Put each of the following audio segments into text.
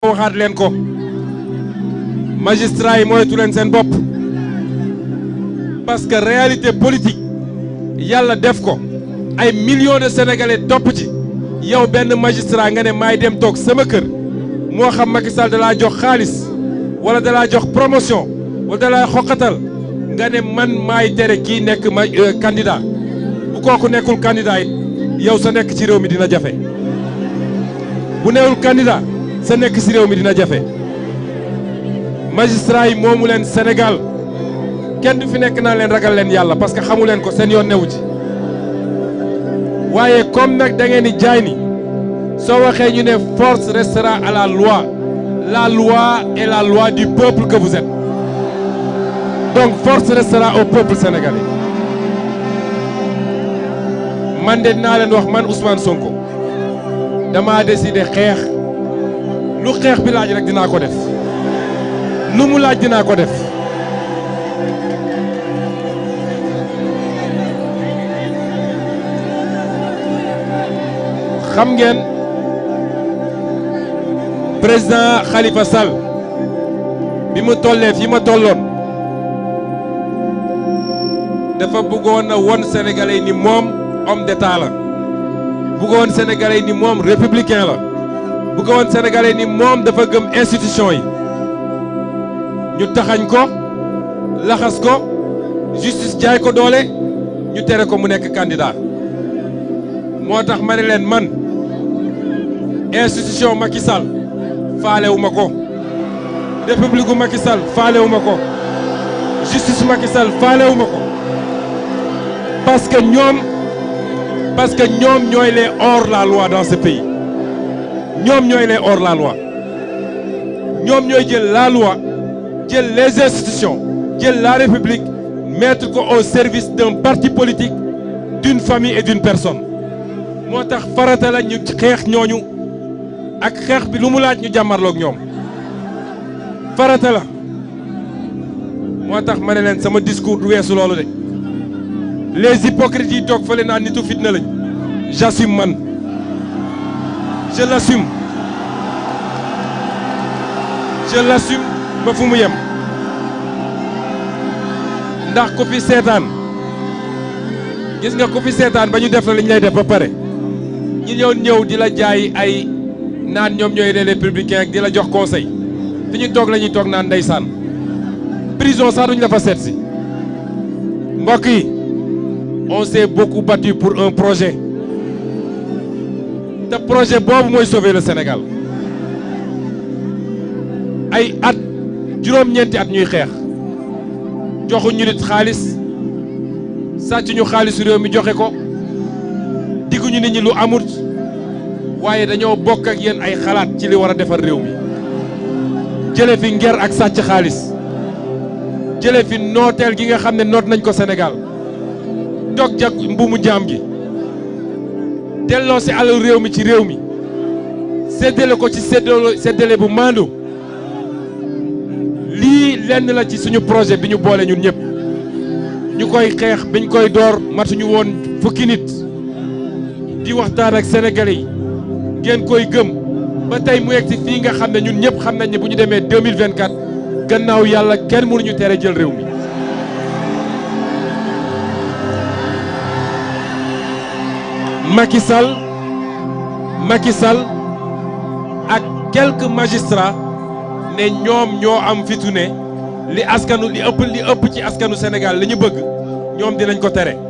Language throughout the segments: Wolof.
waxaat leen ko magistrat yi moytu leen seen bopp parce que réalité politique yàlla def ko ay millions de sénégalais topp ci yow benn magistrat nga ne maay dem toog sama kër moo xam Macky Sall da laa jox xaalis wala da laa jox promotion wala da laa xoqatal nga ne man maay tere kii nekk candidat bu kooku nekkul candidat it yow sa nekk ci réew mi dina jafe bu newul candidat sa nekk ci réew mi dina jafe magistrat yi moomu leen Sénégal kenn du fi nekk naa leen ragal leen yàlla parce que xamu leen ko seen yoon newu ci waaye comme nag da ngeen di jaay ni soo waxee ñu ne force restera à la loi est la loi du peuple que vous êtes donc force restera au peuple sénégalais man de dinaa leen wax man Ousmane Sonko dama décidé xeex lu xeex bi laaj rek dinaa ko def lu mu laaj dinaa ko def xam ngeen président Khalifa Sall bi mu tollee fi ma tolloon dafa bëggoon a won sénégalais ni moom homme d'état la bëggoon sénégalais ni moom républicain la bëggoon sénégalais ni moom dafa gëm institution yi ñu taxañ ko laxas ko justice jaay ko doole ñu tere ko mu nekk candidat moo tax ma ne leen man institution Macky Sall faalewuma ko république Macky Sall faalewuma ko justice Macky Sall faalewuma ko parce que ñoom ñooy les hors la loi dans ce pays ñoom ñooy les hors la loi ñoom ñooy jël la loi jël les institutions jël la république mettre ko au service d'un parti politique d'une famille et d'une personne moo tax farata la ñu xeex ñooñu ak xeex bi lu mu laaj ñu jàmmarloog ñoom farata la moo tax ma ne leen sama discours du weesu loolu de les hypocrites yi toog fële naa nitu fitna lañ j'assume man je l'assume ba fu mu yem ndax ku fi seetaan gis nga ku fi seetaan ba ñu def la li ñu lay def ba pare ñi ñëw di la jaay ay naan ñoom ñooy les républicains ak di la jox conseil fi ñu toog la ñuy toog naan ndeysaan prison sax duñ la fa seet si mbokk yi on s'est beaucoup battu pour un projet te projet boobu mooy sauver le Sénégal ay at juróom-ñeenti at ñuy xeex joxuñu nit xaalis sàcc ñu xaalisu réew mi joxe ko digguñu nit ñi lu amut waaye dañoo bokk ak yéen ay xalaat ci li war a defar réew mi jële fi nger ak sàcc xaalis jële fi nooteel gi nga xam ne noot nañ ko Sénégal dog jag mbuumu jaam gi delloo si alal réew mi ci réew mi séddale ko ci séddale bu maandu lii lenn la ci suñu projet bi ñu boole ñun ñëpp ñu koy xeex biñ koy door matuñu woon fukki nit di waxtaan ak sénégalais yi ngeen koy gëm ba tey mu yegg si fii nga xam ne ñun ñëpp xam nañ ne bu ñu demee 2024 gannaaw yàlla kenn mënuñu tere jël réew mi. Macky Sall ak quelques magistrats ne ñoom ñoo am fitu ne li ëpp ci askanu Sénégal li ñu bëgg ñoom dinañ ko tere.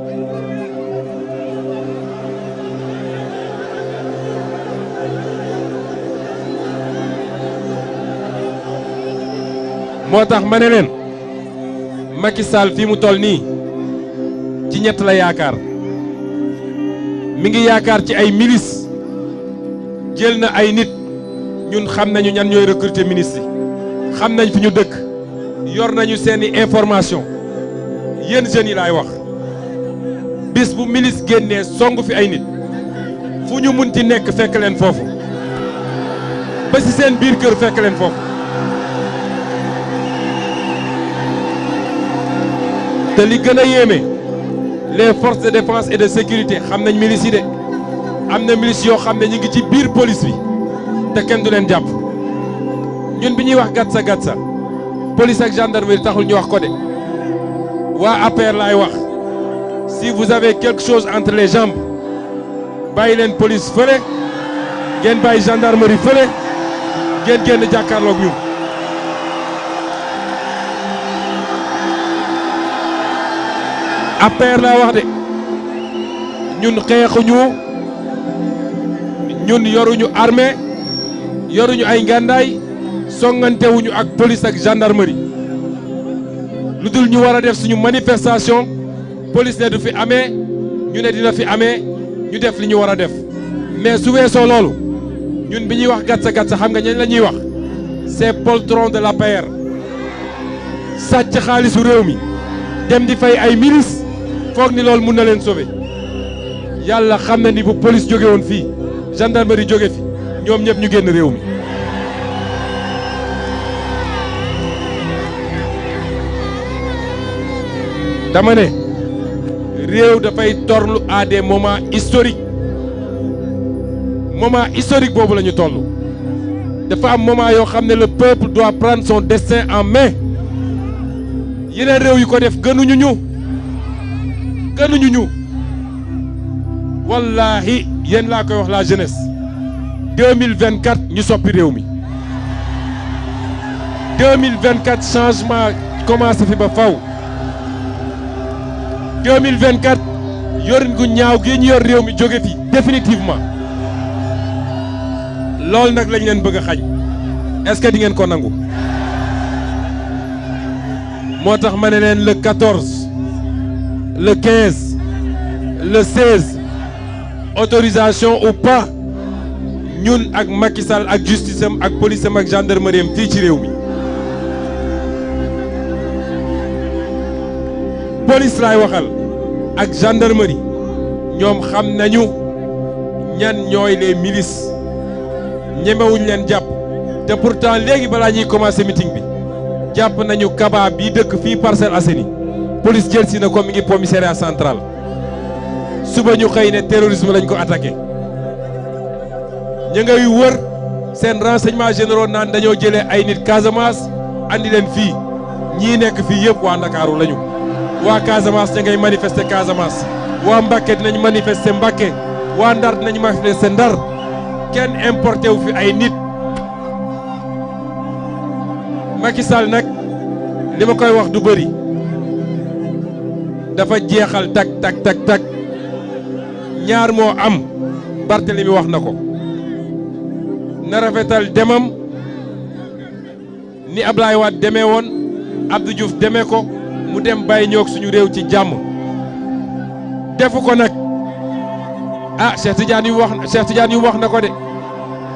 moo tax ma ne leen Macky Sall fii mu toll nii ci ñett la yaakaar mi ngi yaakaar ci ay milices jël na ay nit ñun xam nañu ñan ñooy recruter ministres yi xam nañ fi ñu dëkk yor nañu seeni information yéen jeunes yi laay wax bis bu milice génnee song fi ay nit fu ñu munti nekk fekk leen foofu ba ci seen biir kër fekk leen foofu. te li gën a yéeme les forces de défense et de sécurité xam nañ milices yi de am na milices yoo xam ne ñu ngi ci biir police bi te kenn du leen jàpp ñun bi ñuy wax gatsa gatsa police ak gendarmerie taxul ñu wax ko de waa APR laay wax si vous avez quelque chose entre les jambes bàyyi leen police fële ngeen bàyyi gendarmerie fële ngeen génn jàkkaarloog ñun. APR laa wax de ñun xeexuñu ñun yoruñu armée yoruñu ay ngàndaay songantewuñu ak police ak gendarmerie lu dul ñu war a def suñu manifestation police ne du fi amee ñu ne dina fi amee ñu def li ñu war a def mais su weesoo loolu ñun bi ñuy wax gatsa gatsa xam nga ñañ la ñuy wax c'est poltron de l'APR sàcc xaalisu réew mi dem di fay ay milices foog ni loolu mun na leen sauver yàlla xam na ni bu police jóge woon fii gendarmerie jóge fi ñoom ñëpp ñu génn réew mi. dama ne réew dafay torlu à des moments historiques boobu la ñu toll dafa am moment yoo xam ne le peuple doit prendre son destin en main yeneen réew yi ko def gënuñu ñu wallaahi yéen laa koy wax la jeunesse 2024 ñu soppi réew mi 2024 changement commencé fi ba faw 2024 yorin gu ñaaw gi ñu yor réew mi jóge fi définitivement loolu nag lañ leen bëgg a xañ est-ce que di ngeen ko nangu moo tax ma ne leen le 14 le 15 le 16 autorisation ou pas ñun ak Macky Sall ak justice am ak police am ak gendarmerie am fii ci réew mi police laay waxal ak gendarmerie ñoom xam nañu ñan ñooy les milices ñemewuñ leen jàpp te pourtant léegi balaa ñuy commencer meeting bi jàpp nañu Kaba bi dëkk fii Parcelles Assainies police jël si na ko mi ngi commissariat central suba ñu xëy ne terrorisme lañ ko attaqué ñu ngay wër seen renseignements généraux naan dañoo jëlee ay nit Casamance andi leen fii ñii nekk fii yëpp waa Ndakaaru lañu waa Casamance ña ngay manifester Casamance waa Mbacké dinañ manifester Mbacké waa Ndar dinañ manifester Ndar kenn importé wu fi ay nit Macky Sall nag li ma koy wax du bëri dafa jeexal tak ñaar moo am Barthélemy wax na ko na rafetal demam ni Ablaye Wade demee woon Abdou Diouf demee ko mu dem bàyyi ñoog suñu réew ci jàmm defu ko nag ah Cheikh Tidiane yu wax na ko de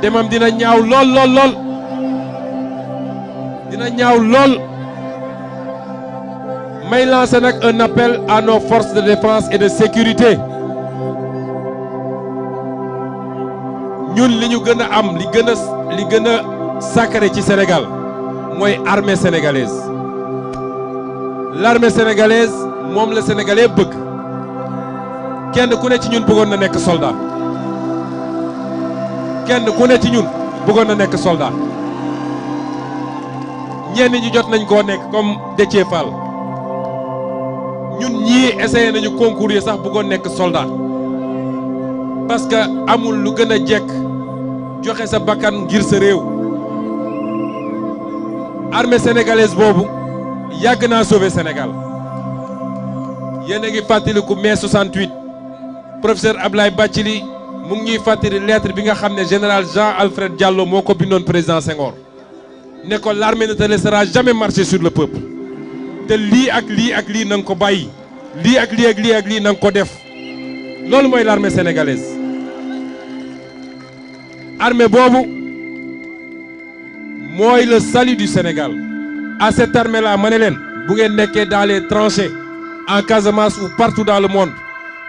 demam dina ñaaw lool dina ñaaw lool may lancer nag un appel à nos forces de défense et de sécurité ñun li ñu gën a am li gën a sacré ci Sénégal mooy armée sénégalaise l'armée sénégalaise moom la sénégalais bëgg kenn ku ne ci ñun bëggoon na nekk soldat ñenn ñi jot nañ koo nekk comme Déthié Fall ñun ñii essayé nañu concours yi sax bëggoon nekk soldat parce que amul lu gën a jekk joxe sa bakkan ngir sa réew armée sénégalaise boobu yàgg naa sauver Sénégal yéen a ngi fàttaliku mai 68 professeur Ablaye Bathily mu ngi ñuy fàttali lettre bi nga xam ne général Jean Alfred Diallo moo ko bindoon président Senghor ne ko l'armée ne te laissera jamais marcher sur le peuple te lii ak lii na nga ko bàyyi lii ak lii na nga ko def loolu mooy l'armée sénégalaise armée boobu mooy le salut du Sénégal à cette armée là ma ne leen bu ngeen nekkee dans les tranchées en Casamance ou partout dans le monde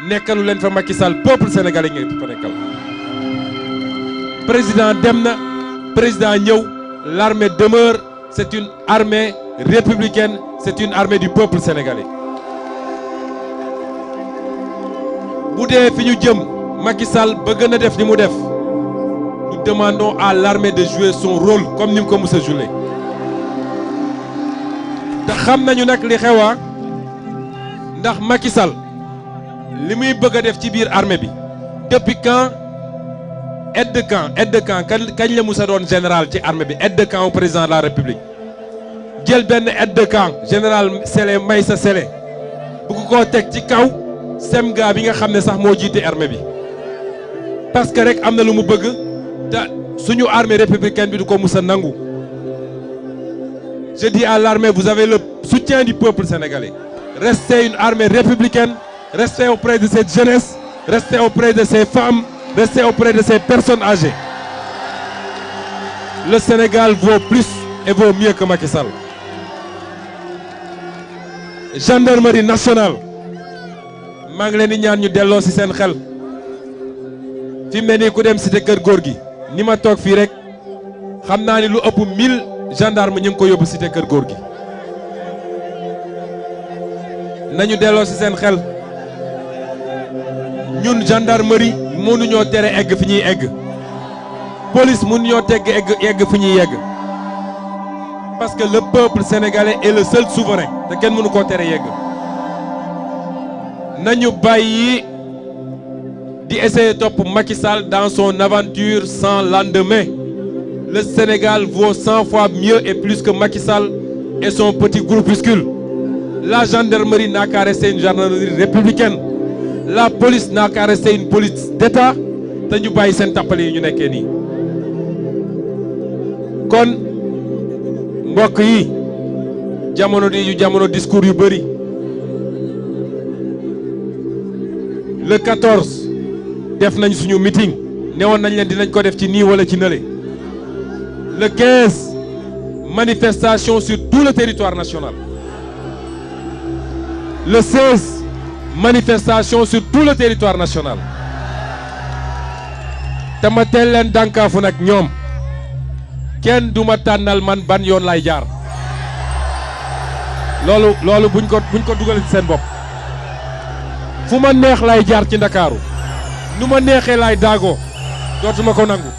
nekkalu leen fa Macky Sall peuple sénégalais ngeen fa nekkal président dem na président ñëw l'armée demeure c'est une armée républicaine c'est une armée du peuple sénégalais bu dee fi ñu jëm Macky Sall bëgg na def li mu def du demandons à l'armée de jouer son rôle comme ni mu ko mës a joué te xam nañu nag li xewa ndax Macky Sall li muy bëgg a def ci biir armée bi depuis quand aide de camp kañ la mës a doon général ci armée bi aide de camp au président de la république jël benn aide de camp général Sélé Maysa Sélé bu ko teg ci kaw semga bi nga xam ne sax moo jiite armée bi parce que rek am na lu mu bëgg te suñu armée républicaine bi du ko mës a nangu. Je dis à l'armée, vous avez le soutien du peuple sénégalais. Restez une armée républicaine, restez auprès de cette jeunesse, restez auprès de ces femmes, restez auprès de ces personnes âgées. Le Sénégal vaut plus et vaut mieux que Macky Sall. Gendarmerie nationale maa ngi leen di ñaan ñu delloo ci seen xel fi mu ne nii ku dem cité kër góor gi ni ma toog fii rek xam naa ni lu ëpp 1000 gendarme ñu ngi ko yóbbu cité kër góor gi nañu delloo ci seen xel ñun gendarmerie mënuñoo tere egg fi ñuy egg police mënuñoo tegg egg fi ñuy yegg parce que le peuple sénégalais est le seul souverain te kenn mënu koo tere yegg nañu bàyyi di essayer topp Macky Sall dans son aventure sans lendemain. Le Sénégal vaut 100 fois mieux et plus que Macky Sall et son petit groupuscule. La gendarmerie n'a qu'à rester une gendarmerie républicaine. La police n'a qu'à rester une police d'État. te ñu bàyyi seen tappale yi ñu nekkee nii. kon mbokk yi jamono discours yu bëri. Le 14 def nañ suñu meeting newoon nañ leen dinañ ko def ci nii wala ci nële. Le 15 manifestation sur tout le territoire national. Le 16 manifestation sur tout le territoire national. te ma teel leen dànkaafu nag ñoom kenn du ma tànnal man ban yoon lay jaar. loolu buñ ko dugal ci seen bopp. fu ma neex lay jaar ci Ndakaaru nu ma neexee lay daagoo dootuma ko nangu.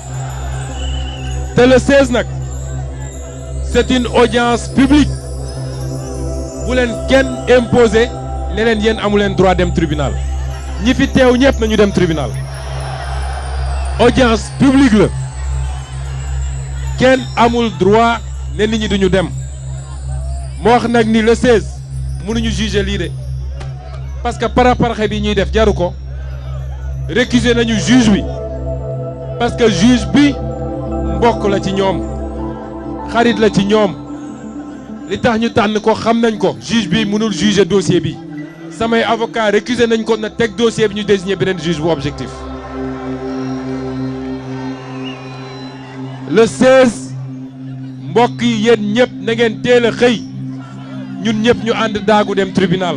te le 16 nag c'est une audience publique bu leen kenn imposé ne leen yéen amu leen droit dem tribunal ñi fi teew ñëpp nañu dem tribunal. audience publique la kenn amul droit ne nit ñi duñu dem. moo wax nag ni le 16 mënuñu juger lii de parce que paraparaxe bi ñuy def jaru ko récuser nañu juge bi parce que juge bi mbokk la ci ñoom xarit la ci ñoom li tax ñu tànn ko xam nañ ko. juge bi mënul juger dossier bi samay avocat récuser nañ ko na teg dossier bi ñu désigner beneen juge bu objectif. le 16 mbokk yi yéen ñëpp na ngeen teel a xëy ñun ñëpp ñu ànd daagu dem tribunal.